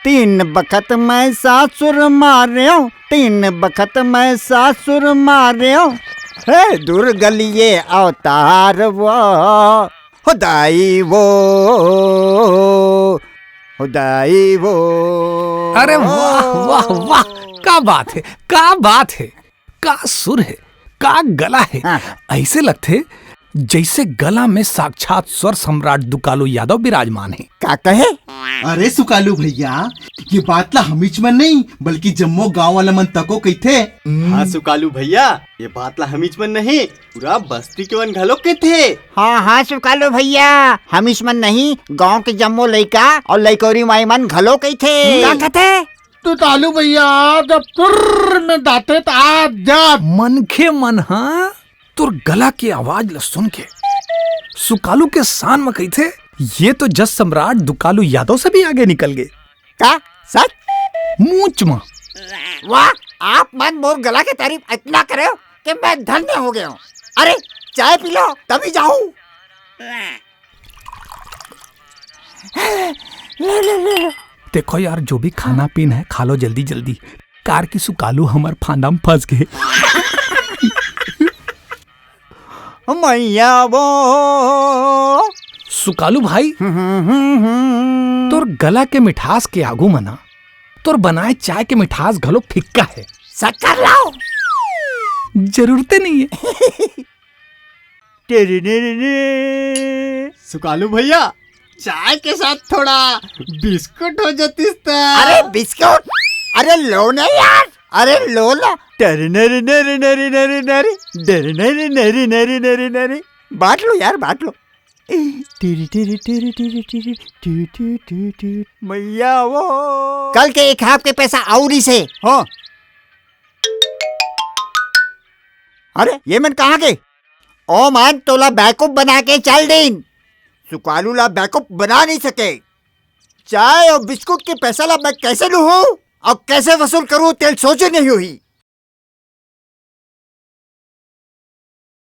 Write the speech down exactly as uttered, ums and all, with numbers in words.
तीन बखत मैं सासुर मारेंव, तीन बखत मैं सासुर मारेंव, हे दुर्गलिये अवतार वो, हो दाई वो, हो दाई वो। अरे वाह, वाह, वाह, का बात है, का बात है, का सुर है, का गला है। हाँ। ऐसे लगथे जैसे गला में साक्षात स्वर सम्राट दुकालू यादव विराजमान है। का कहे? अरे सुकालू भैया, ये बात ला हमीच मन नहीं, बल्कि जम्मो गांव वाला मन तको कहिथे। हाँ सुकालू भैया, ये बात ला हमीच मन नहीं, पूरा बस्ती के मन घलो कहिथे। हाँ, हाँ सुकालू भैया, हमीच मन नहीं, गांव के जम्मो लइका अउ लइकोरी माई मन घलो कहिथे। का कहिथे? तो तालू भैया, जब पुर्र में दाते त आ जा। मनखे मन ह तोर गला के आवाज ल सुन के सुकालू के शान म कहिथे, "ये तो जस सम्राट दुकालू यादव से भी आगे निकल गए।" का? सच? मूंच म। वाह, आप मन मोर गला के तारीफ इतना करे हो कि मैं धन्य हो गया हूँ। अरे, चाय पी लो, तभी जाऊँ। ले, ले, ले, ले। देखो यार, जो भी खाना पीना है, खा लो जल्दी जल्दी। कार की सुकालू हमर फांदा में फंस गए। मैया वो। सुकालू भाई, तोर गला के मिठास के आगू म ना, तोर बनाए चाय के मिठास घलो फिक्का है। शक्कर लाओ। जरूरते नहीं है। टेरे ने रे ने। सुकालू भैया, चाय के साथ थोड़ा बिस्कुट हो जातिस त। अरे बिस्कुट? अरे लो ना यार, अरे लो ना। टेरे ने रे ने रे ने रे ने रे ने रे। टेरे ने रे ने रे ने रे ने रे ने रे। बांट लो यार, बांट लो। टेरे टेरे टेरे टेरे टेरे टू टू टू टू। मैया वो। कल के एक हाफ के पैसा अउ रहिसे। हाँ। अरे, ये मन कहाँ गे? ओ मन तोला बेवकूफ बना के चल दीन। सुकालू ला बेवकूफ बना नहीं सके। चाय अउ बिस्कुट के पैसा ला मैं कैसे लूहूं अउ कैसे वसूल करूं, तेला सोचे नहीं होही।